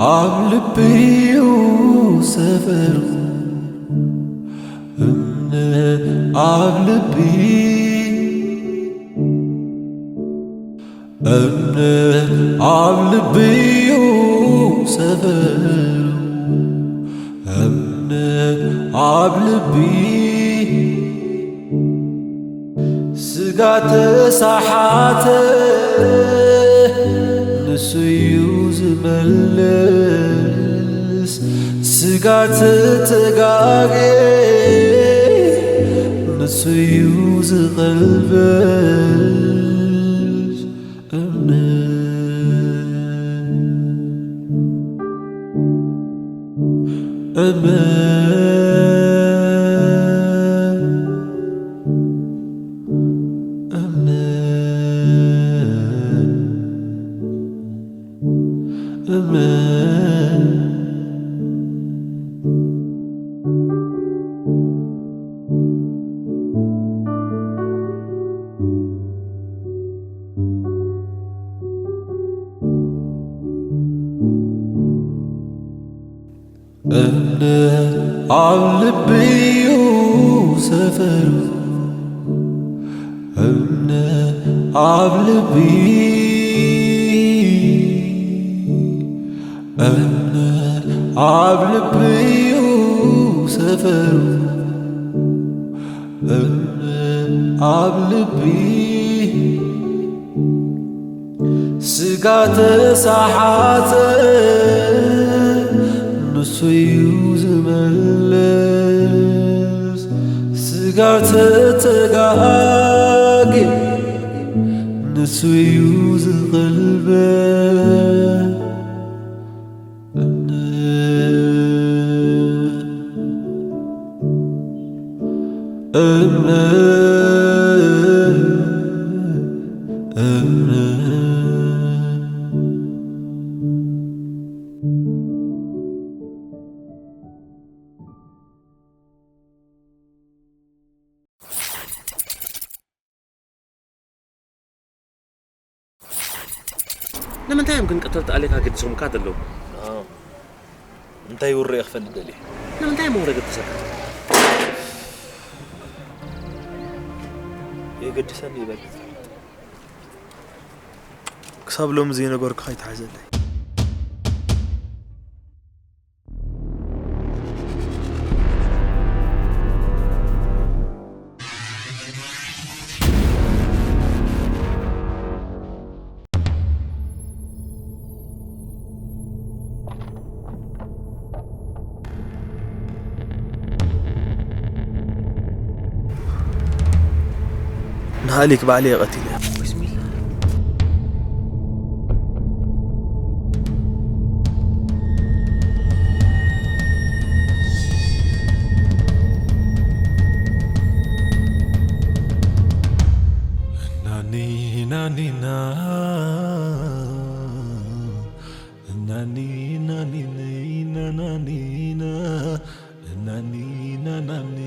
ኣብ ልቢዩ ሰፈሩ እምነ ኣብ ልቢ እምነ ኣብ ልቢዩ ሰፈሩ እምነ ኣብ ልቢ ስጋ ተሳሓተ ንሱ እዩ ዝመልስ፣ ስጋ ተተጋጌ ንሱ እዩ ዝቐልብስ። እምነት፣ እምነት፣ እምነት፣ እምነት። እምነት ኣብ ልቢዩ ሰፈሩ፣ እምነት ኣብ ልቢ፣ እምነት ኣብ ልቢዩ ሰፈሩ፣ እምነት ኣብ ልቢ ስጋ ተሳሓተ ንሱ እዩ ዝመልስ፣ ስጋ ተተጋጌ ንሱ እዩ ዝቕልበስ። እምነት፣ እምነት፣ እምነት። ንምንታይ እዮም ግን ቀተልቲ ኣሌካ ገዲሶምካ ዘለዉ? እንታይ ውርኤ ክፈልጥ ደልየ? ንምንታይ እዮም ወረ ገዲሰካ? የገድሰኒ ይበል። ክሳብ ሎሚ ዘይነገርኩኻ ይትሓዘለይ። ንሃሊክ ባዕለይ እየ ቀቲለያ። ናኒ ናኒ ና ናኒ ናኒ ነይ ና ናኒ ና ናኒ ና ናኒ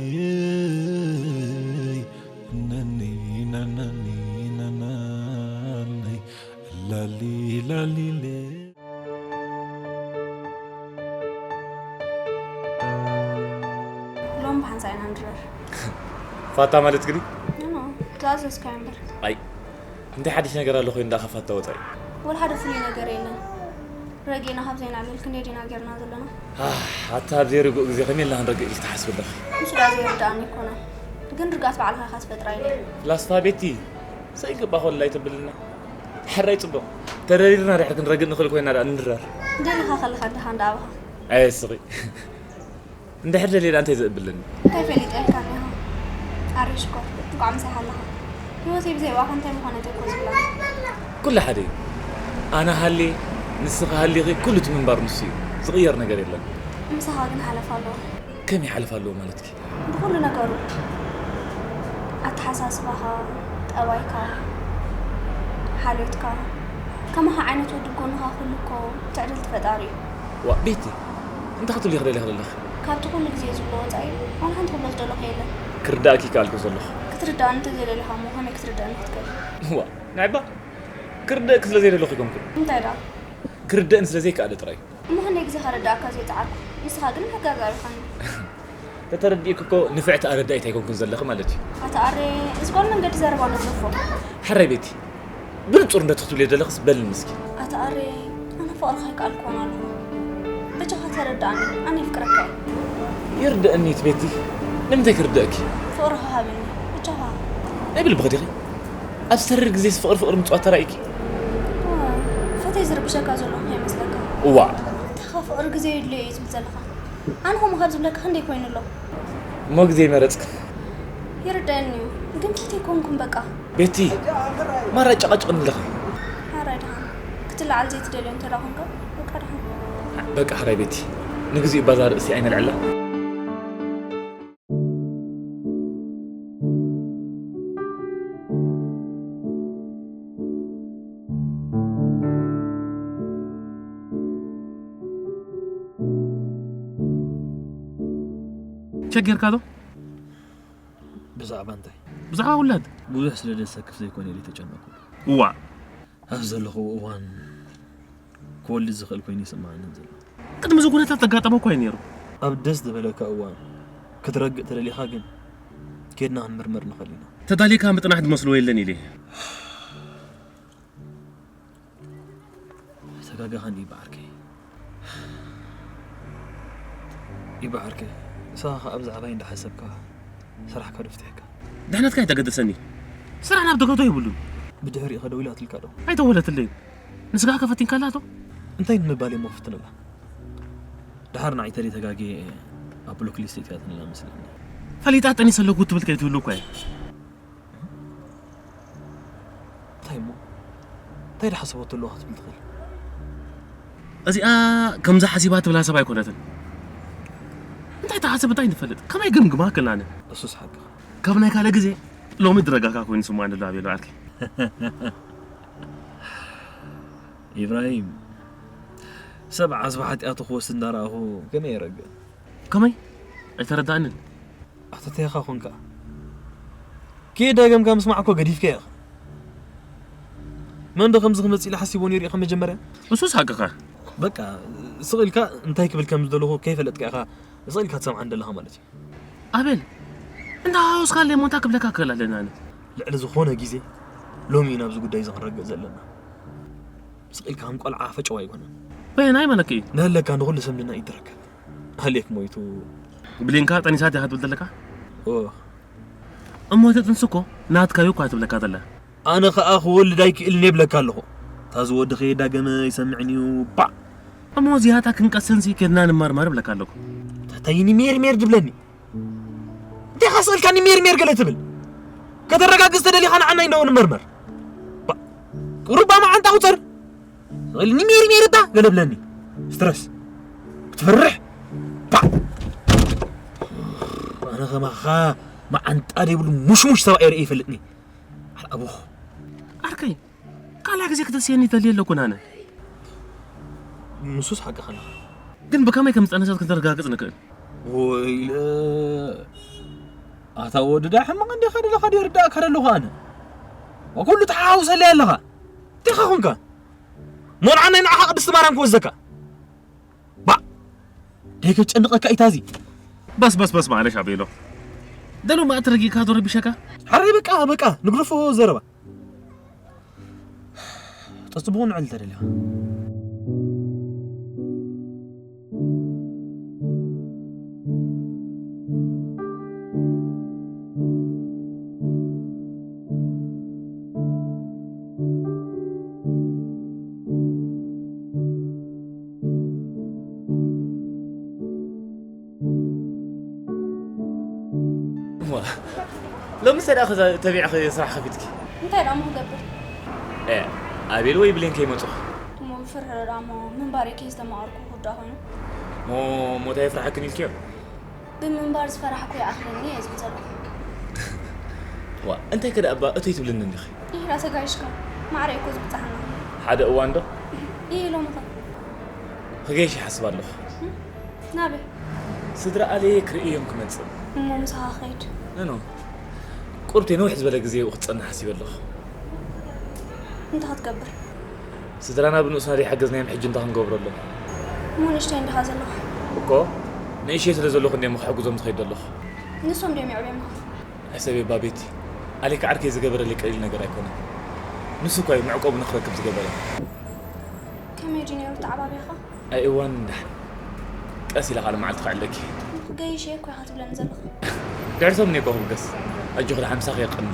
ነይ ናኒ ና ናኒ ና ናኒ ላሊ ላሊ ለ ሎም ብሓንሳእ ኢና ንድረር። ፋታ ማለት ግን ኖ፣ ትእዛዝ እስካ እምበር። ኣይ፣ እንታይ ሓድሽ ነገር ኣሎ ኮይኑ ደኣ ካብ ፋታ ወጻኢ? ወላ ሓደ ፍሉይ ነገር የለን። ረጊእና ካብ ዘይንዕልል ክንደይ ዲና ጌርና ዘለና? ኣህ፣ ኣታ ኣብ ዘይርጉእ ግዜ ከመይ ኢልና ክንረግእ ኢልኪ ትሓስቢ ኣለኺ? ንሱ ደኣ ዘይርድኣኒ ኣይኮነን። ግን ርግኣት ባዕልኻ ኢኻ ትፈጥራ ኢለ። ፍላስፋ ቤቲ፣ ዘይግባ ኮላ ኣይተብልና። ሕራይ ጽቡቕ። ተረሪርና ድሕር ክንረግእ ንኽእል ኮይና ደኣ ንድረር። ደሊኻ ከለኻ እንዲኻ እንዳ ኣባኻ። ኣየ ስኺ። እንድሕር ደልየ ደኣ እንታይ ዘእብለኒ? እንታይ ፈሊጠ ኢልካ እኒኻ? ኣሬ ሽኮር፣ እንቋዕ ምሳይ ሃለኻ። ህይወተይ ብዘይ ብኣኻ እንታይ ምኾነት እየ እኮ ዝብላ። ኩሉ ሓደ እዩ። ኣነ ሃልየ፣ ንስኺ ሃሊኺ፣ ኩሉ እቲ ምንባር ንሱ እዩ። ዝቕየር ነገር የለን። ምሳኻ ግን ሓለፋ ኣለዎ። ከመይ ሓለፋ ኣለዎ ማለትኪ? ብኹሉ ነገሩ፣ ኣተሓሳስባኻ፣ ጠባይካ፣ ሓልዮትካ፣ ከማኻ ዓይነት ወዲ ጎንኻ ኩሉ እኮ ትዕድልቲ ፈጣሪ እዩ። ዋእ ቤቲ፣ እንታይ ክትብሊ ክደሊ ክደለኺ? ካብቲ ኩሉ ግዜ ዝብሎ ወጻኢ ዋላ ሓንቲ ክብሎ ዝደለኹ የለን። ክርዳእኪ ይከኣልኩ ዘለኹ። ክትርዳእኒ እንተዘይደሊኻ እሞ ከመይ ክትርዳእኒ ክትክእል? ዋእ፣ ንዕባ ክርዳእኪ ስለ ዘይደለኹ ይኮንኩ። እንታይ ደኣ? ክርደእን ስለ ዘይከኣለ ጥራይ እዩ። እሞ ክንደይ ግዜ ከረዳእካ ዘይጸዓርኩ፣ ንስኻ ግን ምሕጋጋር ኢኻኒ። ተተረዲእክ እኮ ንፍዕቲ ኣረዳኢት ኣይኮንኩን ዘለኺ ማለት እዩ። ኣታ ኣሬ፣ እዚ ጓል መንገዲ ዘረባ ነትረፎ። ሕራይ ቤቲ፣ ብንጹር እንደ ትኽትብልዮ ዘለኽስ በልኒ እስኪ። ኣታ ኣሬ፣ ኣነ ፍቕርኻ ይከኣልኩ ኮን ኣለኹ። በጃኻ ተረዳእኒ፣ ኣነ ይፍቅረካ እየ። ይርደእኒ እቲ ቤቲ፣ ንምንታይ ክርደእኪ? ፍቕርኻ ሃበኒ፣ በጃኻ። ናይ ብልብኺ ዲኺ? ኣብ ዝተርር ግዜስ ፍቕሪ ፍቕሪ ምጽዋት ተራኢኪ? ፈተይ ዝርብሸካ ዘሎ እንታይ ይመስለካ? እዋእ። እንታኻ ፍቕሪ ግዜ የድልዮ እዩ ዝብል ዘለኻ? ኣነ ከምኡ ካብ ዝብለካ ክንደይ ኮይኑ ኣሎ? እሞ ግዜ መረጽኪ። ይርደአኒ እዩ፣ ግን ፊተይ ኮንኩም በቃ። ቤቲ፣ ማራ ጨቓጭቕኒ ኣለኺ። ሓራይ ደሓን ክትለዓል ዘይትደልዮ እንተ ደኣ ኮንካ በቃ ደሓን። በቃ ሕራይ ቤቲ፣ ንግዚኡ ባዛ ርእሲ ኣይነልዕላ። ቸጌርካ ዶ? ብዛዕባ እንታይ? ብዛዕባ ውላድ። ብዙሕ ስለ ደሰክፍ ዘይኮነ ኢለ ተጨነኩ። እዋ ኣብ ዘለኹዎ እዋን ክወልድ ዝኽእል ኮይኑ ይስምዓኒ ዘሎ። ቅድሚ እዚ ኩነታት ተጋጠመ እኳ እዩ ነይሩ። ኣብ ደስ ዝበለካ እዋን ክትረግእ ተደሊኻ ግን ኬድና ክንምርመር ንኽእል ኢና። ተዳሊካ ምጥናሕ ዝመስሎ የለን ኢለ። ተጋጋኻን እዩ በዓርከይ። እዩ በዓርከይ። ንስኻ ከኣ ብዛዕባይ እንዳሓሰብካ ስራሕካ ዶ ፍትሕካ? ድሕነትካ ኣይተገደሰኒ። ስራሕ ናብ ደገቶ ይብሉን። ብድሕሪኡ ከደው ኢላትልካ ዶ? ኣይተወለትለይ። ንስጋ ከፈቲንካላቶ? እንታይ ንምባል እሞ ክፍትነላ? ድሓር ንዓይ ተደይ ተጋግየ ኣብ ብሎክ ሊስት እትያትንላ መስለኒ። ፈሊጣ ጠኒሰ ኣለኩ ትብል ከይትህሉ እኳ እየ። እንታይ እሞ እንታይ ድሓሰበቶ ኣለዋ ክትብል ትኽእል? እዚኣ ከምዛ ሓሲባ ትብላ ሰብ ኣይኮነትን። እንታይ ትሓስብ እንታይ ንፈልጥ? ከመይ ግምግማ ክላነ? እሱስ ሓቅኻ። ካብ ናይ ካልእ ግዜ ሎሚ ድረጋካ ኮይኑ ስማ ንላ ቤሎ ዓርኪ። ኢብራሂም ሰብ ዓስቢ ሓጢኣቱ ክወስድ እንዳረኣኹ ከመይ የረግእ? ከመይ? ኣይተረዳእንን። ኣተተኻ ኮንካ ኪድ ደገምካ ምስማዕ እኮ ገዲፍካ ኢኻ። መን ዶ ከምዚ ክመጽእ ኢለ ሓሲቦ ነይሩ ኢኻ መጀመርያ? እሱስ ሓቅኻ። በቃ ስቕ ኢልካ እንታይ ክብል ከም ዝደለኹ ከይፈለጥካ ኢኻ ስቕ ኢልካ ትሰምዓን ደለኻ ማለት እዩ። ኣቤል እንዳ ሃውስካ ኣለይ ሞንታ ክብለካ ክእል ኣለና ኣነ። ልዕሊ ዝኾነ ግዜ ሎሚ ኢና ኣብዚ ጉዳይ እዚ ክንረግእ ዘለና። ስቕ ኢልካ ከም ቆልዓ ፈጨው ኣይኮነን። በየናይ መለክዒ? ንህለካ ንኹሉ ሰብ ንና ኢድ ትረከብ። ሃሌክ ሞይቱ። ብሌንካ ጠኒሳ ዲኻ ትብል ዘለካ? ኦ እሞ እቲ ጥንሲ እኮ ናትካ እዩ እኳ ትብለካ ዘላ። ኣነ ኸኣ ክወልድ ኣይክእልን እየ እብለካ ኣለኹ። እታ ዝወዲ ከየዳገመ ኣይሰምዕን እዩ ባዕ። እሞ ዝያዳ ክንቀስንሲ ኬድና ንመርመር እብለካ ኣለኹ። እንታይ ሜር ሜር ድብለኒ? እንታይ ኻስእልካኒ ሜር ሜር ገለ ትብል? ከተረጋግጽ ተደሊኻ ንዓና ኢንዶ ንመርመር። ባዕ። ቁሩባ መዓንጣ ቁጸር። ሜሪ ሜሪ እባ ገለ ብለኒ። ስትረስ ክትፈርሕ። ፓ። ኣነ ከማኻ መዓንጣ ዘይብሉ ሙሽሙሽ ሰብኣይ ርእየ ይፈልጥኒ። ኣልኣቦ። ዓርከይ ካልኣ ግዜ ክትስየኒ ይደሊ ኣለኩን ኣነ። ንሱስ ሓቅኻ ኣለኻ። ግን ብከመይ ከም ዝጠነሰት ክንተረጋግጽ ንክእል። ወይለ ኣታ ወዲ ዳ ሕማቕ እንዲኻ ደለኻ ድዩ ርዳእካ ደለኹ ኣነ። ወኩሉ ተሓውሰለይ ኣለኻ። ዲኻ ኹንካ። ሞልዓናይ ንዓኻ ቅድስቲ ማርያም ክወስደካ። ባ ደይ ከጨንቐካ ኢታዚ። በስ በስ በስ ማለሽ ኣቤሎ። ደሎ ማእት ረጊእካ ዶ ረቢሸካ? ሓረይ በቃ በቃ ንግደፎ ዘረባ። ጠጽብቑ ንዕል ተደሊኻ። እዋ፣ ሎምስ ደኣ ኸዛ ተቢዕኺ ስራሕ ከፊትኪ? እንታይ ደኣ እሞ ክገብር? እ፣ ኣቤል ወይ ብሌን ከይመጹኺ? እሞ ብፍርሒ ዶ ደኣ እሞ ምንባረይ ከይዝተማቐርኩ ክውዳእ ኮይኑ? እሞ ሞት ኣየፍርሓክን ኢልክዮ? ብምንባር ዝፈራሕኩ ይኣኽለኒ እየ ዝብል ዘለኹ። ዋ፣ እንታይ ከ ደኣ እባ እቶይ ትብልኒ እንዲኺ? ኢሂ ደኣ ተጋይሽካ፣ ማዕረ እየ እኮ ዝብጻሓና። ሓደ እዋን ዶ? ኢሂ ሎሚ ኸ? ክገይሽ ይሓስብ ኣለኹ። ናበይ? ስድራ ኣለየ ክርእዮም ክመጽእ። እሞ ምሳኻ ክኸይድ? ኖ ኖ። ቁርብተይ ነዊሕ ዝበለ ግዜ ኣብኡ ክትጸንሕ ሓሲበ ኣለኹ። እንታይ ክትገብር? ስድራና ብንኡስና ዘይሓገዝናዮም ሕጂ እንታይ ክንገብረሎም? እሞ ንእሽተይ እንዲኻ ዘለኻ። እኮ ንእሽተይ ስለ ዘለኹ እንዲየ ክሕግዞም ዝኸይድ ዘለኹ። ንሶም ድዮም የዕብዮምኻ? ሕሰቢ እባ ቤቲ፣ ኣሌክ ዓርከይ ዝገበረለይ ቀሊል ነገር ኣይኮነን። ንሱ እኳ እዩ መዕቆቡ ንክረክብ ዝገበረ። ከመይ ድዩ ነይሩ ተዓባቢኻ? ኣይ እዋን እንድሕር ቀስ ኢለ ካልእ መዓልቲ ክዕለኪ። ገይሸ እኮ ኢኻ ትብለኒ ዘለኻ። ድሕሪ ሶም እኔ እኮ ክብገስ። ኣጆኺ ደሓን ምሳኺ የቐኒ።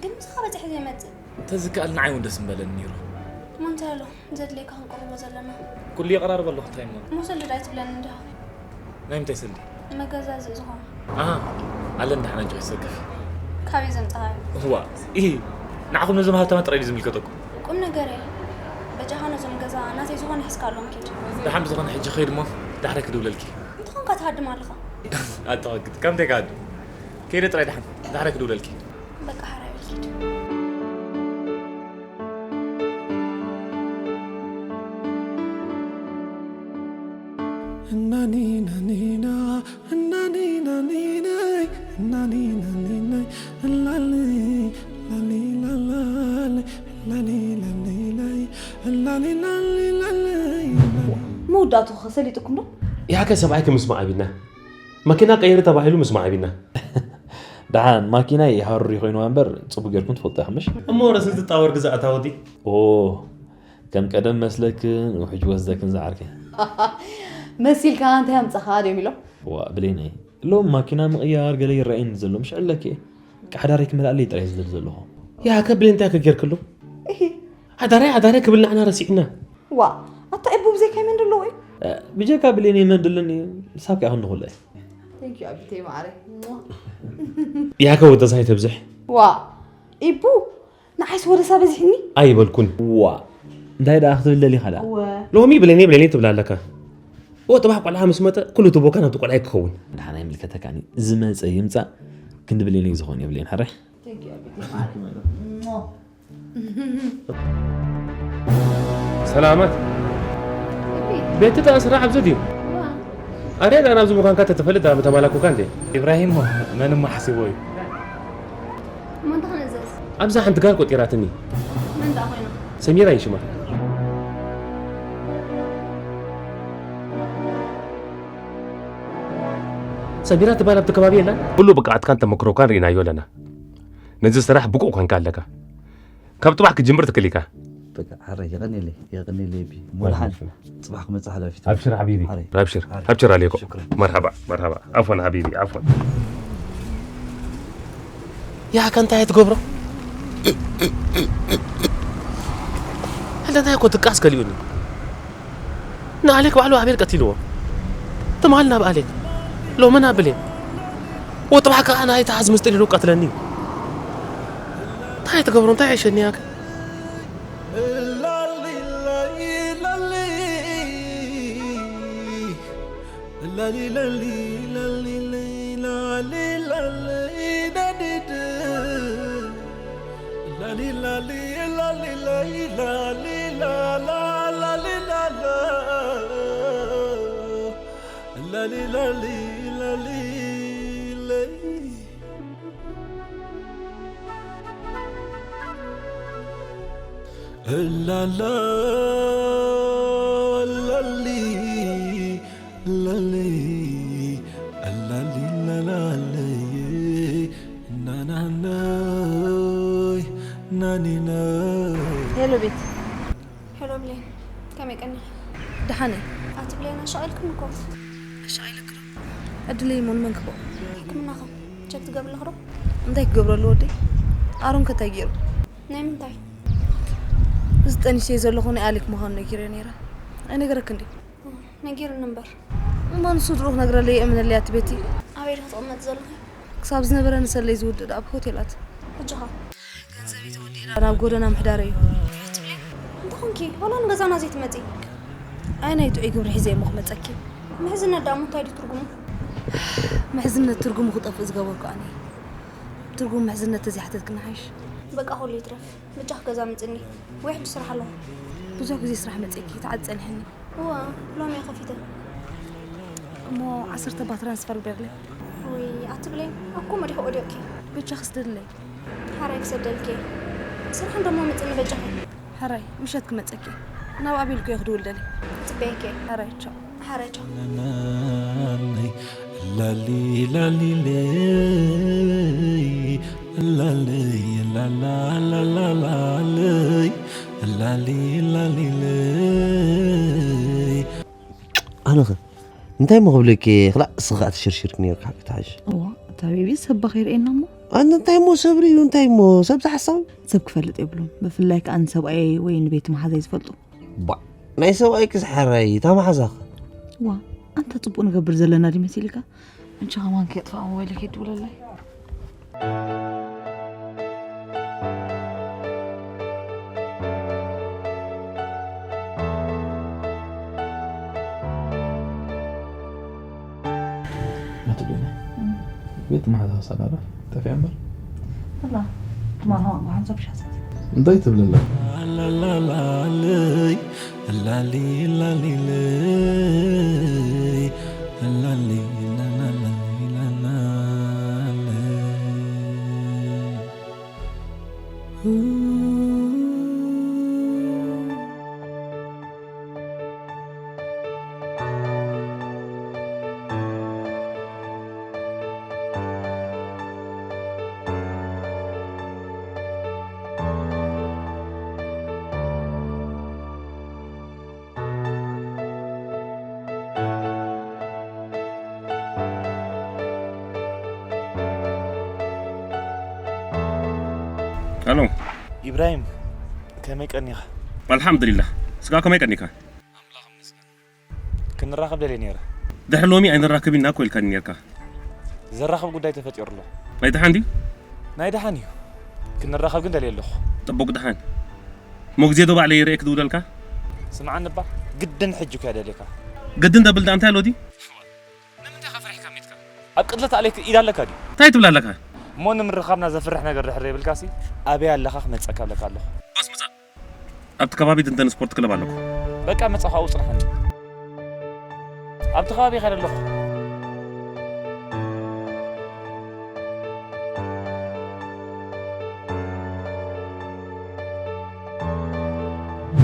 ግን ምሳኻ በፂሐ ዘይመፅእ። ተዝከኣል ንዓይ እውን ደስ ምበለኒ ነይሩ። እሞ እንታይ ኣሎ ዘድልየካ ክንቅርቦ ዘለና? ኩሉ የቐራርበ ኣለኹ እንታይ እሞ። እሞ ሰልዲ ዳይ ትብለኒ እንዲኻ? ናይ ምንታይ ሰልዲ? መገዛዝእ ዝኾነ። ኣሃ፣ ኣለን ደሓን ኣጆኺ ሰከፊ። ካበይ ዘምፃኻዮ? እዋ፣ ኢሂ፣ ንዓኹም ነዞም ሃብታማት ጥራይ ድዩ ዝምልከተኩም? ቁም ነገር እየ። በጃኻ ነዞም ገዛ ናተይ ዝኾነ ሒዝካሎም ኪድ። ደሓን ብዝኾነ ሕጂ ኸይድ እሞ ዳሕረ ክድውለልኪ። እንተኾንካ ትሃድም ኣለኻ። ኣተዋግድ፣ ከምንታይ ክሃድም? ከይደ ጥራይ ደሓን ዳሕረ ክድውለልኪ። በቃ ሓራይ በል ኪድ። እናኒ ናኒና እናኒ ናኒናይ እናኒ ናኒናይ እላሊ ላሊ ላላሊ እላሊ ላሊ ላይ እላሊ ላሊ ላሊ መወዳእትኡ ኸ ሰሊጥኩም ዶ? ያከ ሰብኣይ ክምስማዕ ኣቢና ማኪና ቀይሪ ተባሂሉ ምስማዕ ኣቢና ደሓን ማኪናይ ሃሩር ኮይንዋ እምበር ፅቡቅ ጌርኩም ትፈልጡ ኢኹም ምሽ እሞ ረስን ትጣወር ግዛእ ኣታወዲ ኦ ከም ቀደም መስለክን ውሕጅ ወስደክን ዝዓርከ መሲልካ እንታይ ኣምፀኻ ድዮም ኢሎም ዋ ብሌነይ ሎም ማኪና ምቕያር ገለ ይረኣየኒ ዘሎ ምሽ ዕለክ ቃሕዳረይ ክመልኣለይ ጥራይ ዝደሊ ዘለኹ ያ ከብሌ እንታይ ከጌርክሉ ሓዳራይ ሓዳራይ ክብል ንዓና ረሲዕና ዋ ኣታ እቡ ብዘይካይ መን ደለዎ እዩ ብጀካ ብሌነይ መን ደለኒ ምሳክ ያሁን ንኹለ Thank you ኣቢተይ ማዓረይ ያከ ወደሳይ ተብዝሕ ዋ ኢቡ ንዓይስ ወደሳ በዚሕኒ ኣይበልኩን ዋ እንታይ ደኣ ክትብል ደሊኻ ደኣ ሎሚ ብሌነይ ብሌነይ ትብላ ኣለካ ወ ጥባሕ ቆልዓ ምስ መጠ ኩሉ እቲ ቦካ ናብቲ ቆልዓ ክኸውን ደሓና ይምልከተካኒ ዝመፀ ይምፃእ ክንዲ ብሌነይ ዝኾን የብሌን ሕረ ሰላማት ቤት ዳ ስራሕ ኣብዚ ድዩ ኣሬ ዳ ናብዚ ምዃንካ ተተፈልጥ ዳ ምተማላኩካ እንዴ ኢብራሂም መን ማሕሲቦ እዩ እሞ እንታይ ክንእዘዝ ኣብዛ ሓንቲ ጋር ቆጢራትኒ መን ደኣ ኮይና ሰሚራ ይሽማ ሰሚራ ትበሃል ኣብቲ ከባቢ የላን ኩሉ ብቅዓትካን ተመክሮካን ርኢናዮ ኣለና ነዚ ስራሕ ብቁዕ ኮንካ ኣለካ ካብ ጽባሕ ክጅምር ትክል ኢካ በቃ ሓረ የቀኒለይ የቀኒለይ ቢ ሙልሓን ጽባሕ ክመጽእ ሓላፊት ኣብሽር ሓቢቢ ኣብሽር ኣብሽር ኣሌኮ መርሓባ መርሓባ ኣፎን ሓቢቢ ኣፎን ያካ እንታይ ትገብሮ ኣለና እኮ ትቃስ ከሊኡኒ ንኣሌክ ባዕሉ ኣቤል ቀቲልዎ ትማል ናብ ኣሌክ ሎመን ኣብሌ ወጥባሕ ከዓ ናይ ተሓዝ ምስጢር ኢሉ ቀትለኒ እንታይ ትገብሮ እንታይ ይሸኒ ያከ ሄሎ ቤት ሄሎ ብሌን ከመይ ቀኒኺ ደሓነ ኣቲ ብሌን ኣሻቒልክን እኮ ኣሻቒልክ ዶ ዕድለይ እሞ ንመን ክቦ ሕክምናኸ ቸክ ትገብርለኽ ዶ እንታይ ክገብረሉ ወደይ ኣሮን ከታይ ገይሩ ናይ ምንታይ እዚ ጠኒሰ ዘለኹ ናይ ኣሌክ ምዃኑ ነጊረ ነይረ ኣይነገረክ እንዲ ነጊርኒ እምበር እሞ ንሱ ድሮ ክነግረለይ የእምነለይ ኣቲ ቤቲ ኣበይ ዶ ክትቕመጥ ዘለኺ ክሳብ ዝነበረ ንሰለይ ዝውድእ ኣብ ሆቴላት ሕጂ ኸ ገንዘበይ ተወዲእና ናብ ጎደና ምሕዳረ እዩ እንተኾንኪ ዋላ ንገዛና ዘይትመፂ ኣይ ናይ ጥዑይ ግብሪ ሒዘ እሞ ክመፀኪ ምሕዝነት ደኣ እንታይ ድዩ ትርጉሙ ምሕዝነት ትርጉሙ ክጠፍእ ዝገበርኩ ኣነ ትርጉም ምሕዝነት ተዘይሓተትክኒ ሓይሽ በቃ ኩሉ ይትረፍ ብጫኽ ገዛ ምፅኒ ወይ ሕጂ ስራሕ ኣለኹ ብዙሕ ግዜ ስራሕ መፅእኪ ተዓፀንሕኒ እዋ ሎሚ እየ ከፊተ እሞ ዓሰርተ ባ ትራንስፈር ግበርለይ ውይ ኣትብለይ ኣኮ መዲኹ ወዲቕኪ በጃኺ ስደድለይ ሓራይ ክሰደልኪ እየ ስራሕ እንደሞ ምፅኒ በጃኺ ሕራይ፣ ምሸት ክመጸኪ። ናብ ኣቤልኩ እየ ክድውል ደልየ። ጽበየኪ። ሕራይ፣ ቻው። ሓረቻ ላሊ ላሊ ለይ ላሊ ላላ ላላ ላሊ ላሊ ላሊ ለይ ኣነኸ እንታይ እሞ ክብለኪ ክላእ እስኻ ትሽርሽርክ ነርካ ክትሓሽ እዋ እታ ቤቢ ሰብ ከይርእየና እሞ ኣነ እንታይ እሞ ሰብ ርእዩ እንታይ እሞ ሰብ ዝሓሳብ ሰብ ክፈልጥ የብሉን ብፍላይ ከዓ ንሰብኣየይ ወይ ንቤት መሓዛይ ዝፈልጡ ባ ናይ ሰብኣይ ክስሓራይ እታ መሓዛኸ ዋ ኣንታ ፅቡቅ ንገብር ዘለና ድዩ መሲልካ እንቺ ከማን ከየጥፋእ ሞባይል ከይድውለለይ ናቱ ዲና ቤት መሓዛ ክሳዳራ ጠፊኣ እምበር ላ ትማል ሃዋ ብሓንሳብ ሻሰት እንታይ ትብል ኣላ ላሊ ላሊ ለይ ላሊ ላሊ ላሊ ላሊ ኣሎ ኢብራሂም ከመይ ቀኒኻ? ኣልሓምዱሊላህ። ስጋ ከመይ ቀኒካ? ክንራኸብ ደልየ ነይረ። ድሕሪ ሎሚ ኣይንራከብ ኢና እኮ ኢልካኒ ነርካ። ዘራኽብ ጉዳይ ተፈጢሩ ኣሎ። ናይ ደሓን ድዩ? ናይ ደሓን እዩ። ክንራኸብ ግን ደልየ ኣለኹ። ጥቡቕ ደሓን። እሞ ግዜ ዶ ባዕለይ ይርእየ ክድውለልካ? ስምዓኒ እባ፣ ግድን ሕጂ እኮ እየ ደልየካ። ግድን ተብል ደኣ እንታይ ኣሎ ድዩ? ንምንታይ ኢኻ ፈሪሕካ ሜትካ? ኣብ ቅትለት ኣሌክ ኢድ ኣለካ ድዩ? እንታይ ትብል ኣለካ? እሞ ንምርኻብና ዘፍርሕ ነገር ድሕር ዘይብልካሲ ኣበይ ኣለኻ ክመጸካ እብለካ ኣለኹ። ባስ ምጻእ። ኣብቲ ከባቢ ድንተን ስፖርት ክለብ ኣለኹ። በቃ መጻኹ ኣብኡ ጽንሓኒ። ኣብቲ ከባቢ ኢኻ ዘለኹ።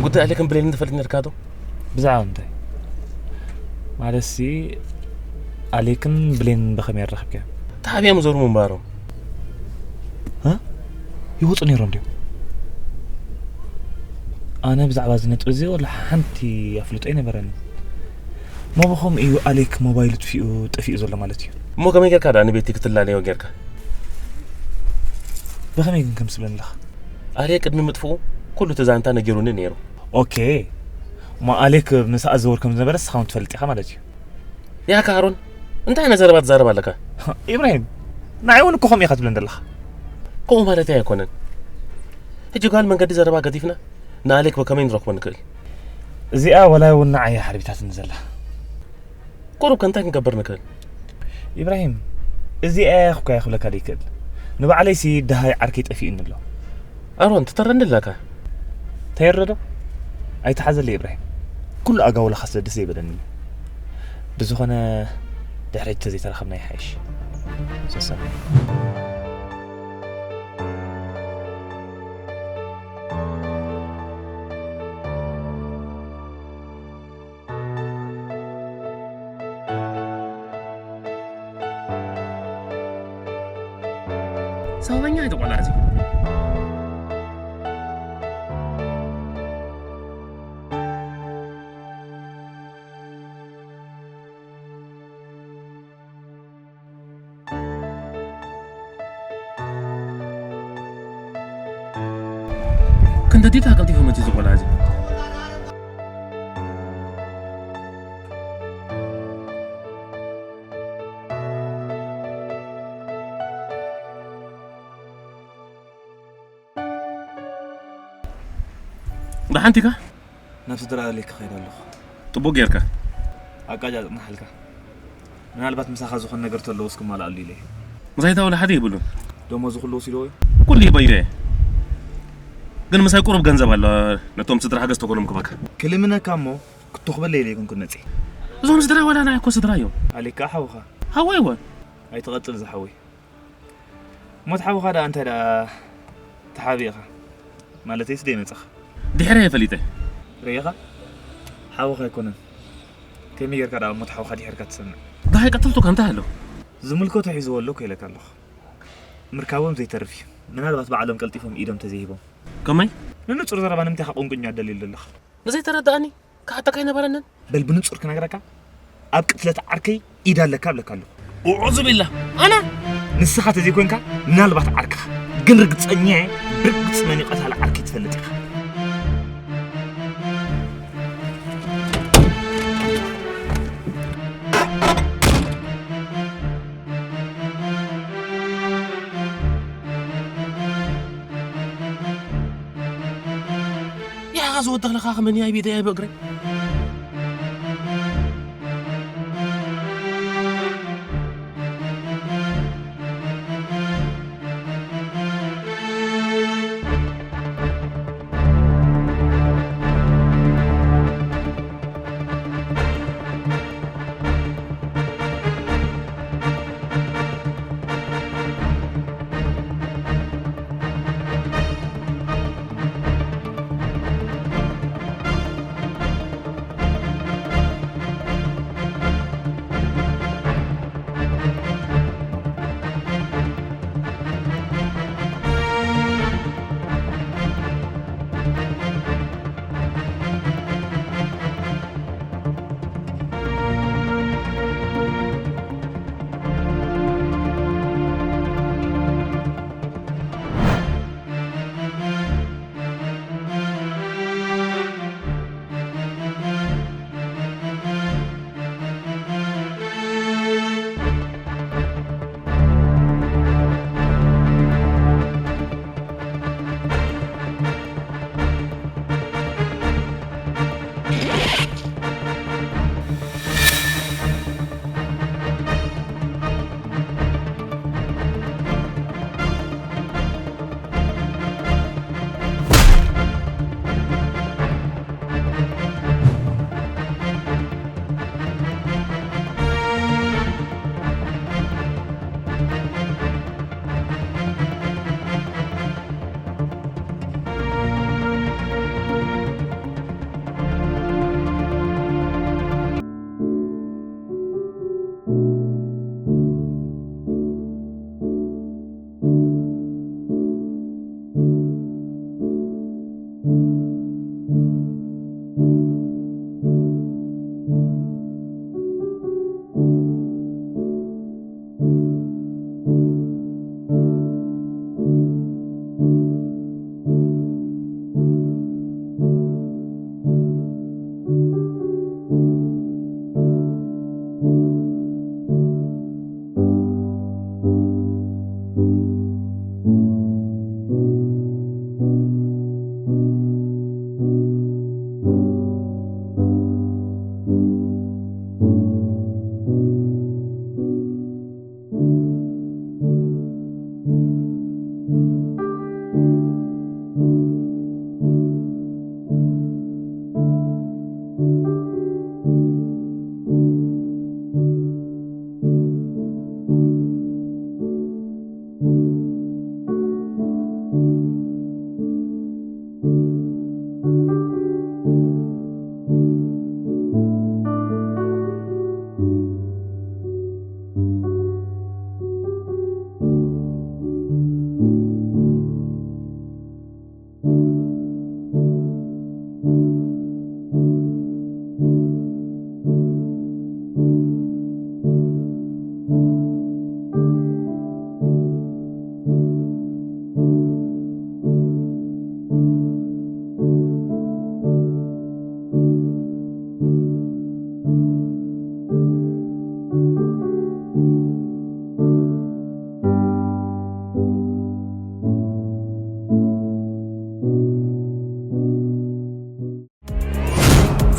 ጉዳይ ኣሌክን ብሌንን ትፈልጥ ነርካ ዶ? ብዛዕባ እንታይ? ማለትሲ ኣሌክን ብሌንን ብኸመይ ኣራኺብካዮም? ተሓቢኦም ይዞሩ ምንባሮም። እ? ይወፁ ነይሮም ድዮም? ኣነ ብዛዕባ እዚ ነጥቢ እዚ ወላ ሓንቲ ኣፍልጦ ኣይነበረንን። እሞ ብኸምኡ እዩ ኣሌክ ሞባይሉ ጥፊኡ ጠፊኡ ዘሎ ማለት እዩ። እሞ ከመይ ጌርካ ደኣ ንቤቲ ክትላለዮ ጌርካ? ብኸመይ ግን ከምዚ ትብለኒ ኣለኻ? ኣሌክ ቅድሚ ምጥፍኡ ኩሉ እቲ ዛንታ ነጊሩኒ ነይሩ። ኦኬ። እሞ ኣሌክ ምሳኣ ዝዘውር ከም ዝነበረ ንስኻ እውን ትፈልጥ ኢኻ ማለት እዩ። ያካ ኣሮን፣ እንታይ ዓይነት ዘረባ ትዛረብ ኣለካ? ኢብራሂም፣ ንዓይ እውን እኮ ከምኡ ኢኻ ትብለኒ ዘለኻ። ከምኡ ማለተይ ኣይኮነን። ሕጂ ጓል መንገዲ ዘረባ ገዲፍና ንኣሌክ ብከመይ ንረኽቦ ንኽእል? እዚኣ ወላ እውን ንዓይ እያ ሓርቢታትኒ ዘላ። ቁሩብ ከ እንታይ ክንገብር ንኽእል? ኢብራሂም፣ እዚኣ እያ እኳ እየ ክብለካ ዘይክእል። ንባዕለይሲ ደሃይ ዓርከይ ጠፊኡኒ ኣሎ። ኣሮን ትተረኒ ኣለካ። ተየርዶ ኣይትሓዘለይ ኢብራሂም። ኩሉ ኣጋውላኻ ስለ ደስ ዘይበለኒ እዩ። ብዝኾነ ድሕሪ ሕጂ ተዘይተራኸብና ይሓይሽ። ሰሰን። ሰበበኛ እዩ ቆልዓ እዚ። ክንደዴት ኣቀልጢፉ መፂ እዚ ቆልዓ እዚ። ደሓን ዲኻ? ናብ ስድራ ኣሌክ ክኸይድ ኣለኹ። ጥቡቕ ጌርካ። ኣቃጃ ጽናሓልካ። ምናልባት ምሳኻ ዝኾነ ነገር ተለዎ እስክማልኣሉ ኢለ እየ። ምሳይ ታወለ ሓደ ይብሉን። ደሞዙ ኩሉ ወሲድዎ እዩ? ኩሉ ሂበዮ እየ። ግን ምሳይ ቁሩብ ገንዘብ ኣሎ ነቶም ስድራ ሓገዝ ተኮሎም ክበካ። ክልምነካ እሞ ክትኹበለይ ኢለ ኣይኮንኩን መጺአ። እዞም ስድራ ዋላ ናይ ኣኮ ስድራ እዮም። ኣሌክ ከዓ ሓውኻ። ሓወይ እውን። ኣይትቐጽል ዝሓወይ። ሞት ሓውኻ ደኣ እንታይ ደኣ ተሓቢእኻ? ማለተይስ ደይመጻኻ? ድሕረ እየ ፈሊጠ። ርኢኻ ሓውኻ ኣይኮነን። ከመይ ጌርካ ደኣ ሞት ሓውኻ ድሕርካ ትሰምዕ? ዳሃይ ቀተልቱካ እንታይ ኣሎ? ዝምልከቶ ሒዝዎ ኣለኩ ኢለካ ኣለኹ። ምርካቦም ዘይተርፍ እዩ። ምናልባት ባዕሎም ቀልጢፎም ኢዶም ተዘይሂቦም። ከመይ? ንንጹር ዘረባ ንምንታይ ኢኻ ቁንቁኛ ደልዩ ዘለኻ? ንዘይተረዳእኒ ክሓተካ ኣይነበረንን። በል ብንጹር ክነግረካ፣ ኣብ ቅትለት ዓርከይ ኢድ ኣለካ እብለካ ኣለኹ። ውዑዙ ቢላ ኣነ ንስኻ ተዘይኮንካ ምናልባት ዓርክኻ፣ ግን ርግጸኛ እየ ብርግጽ መን እዩ ቀታሊ ዓርከይ ትፈልጥ ኢኻ። ያኻ ዝወደኽለኻ ከመን ያይ ቢደ ያይ በእግረይ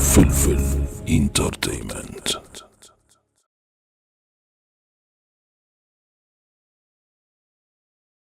ፍልፍል ኢንተርቴይመንት።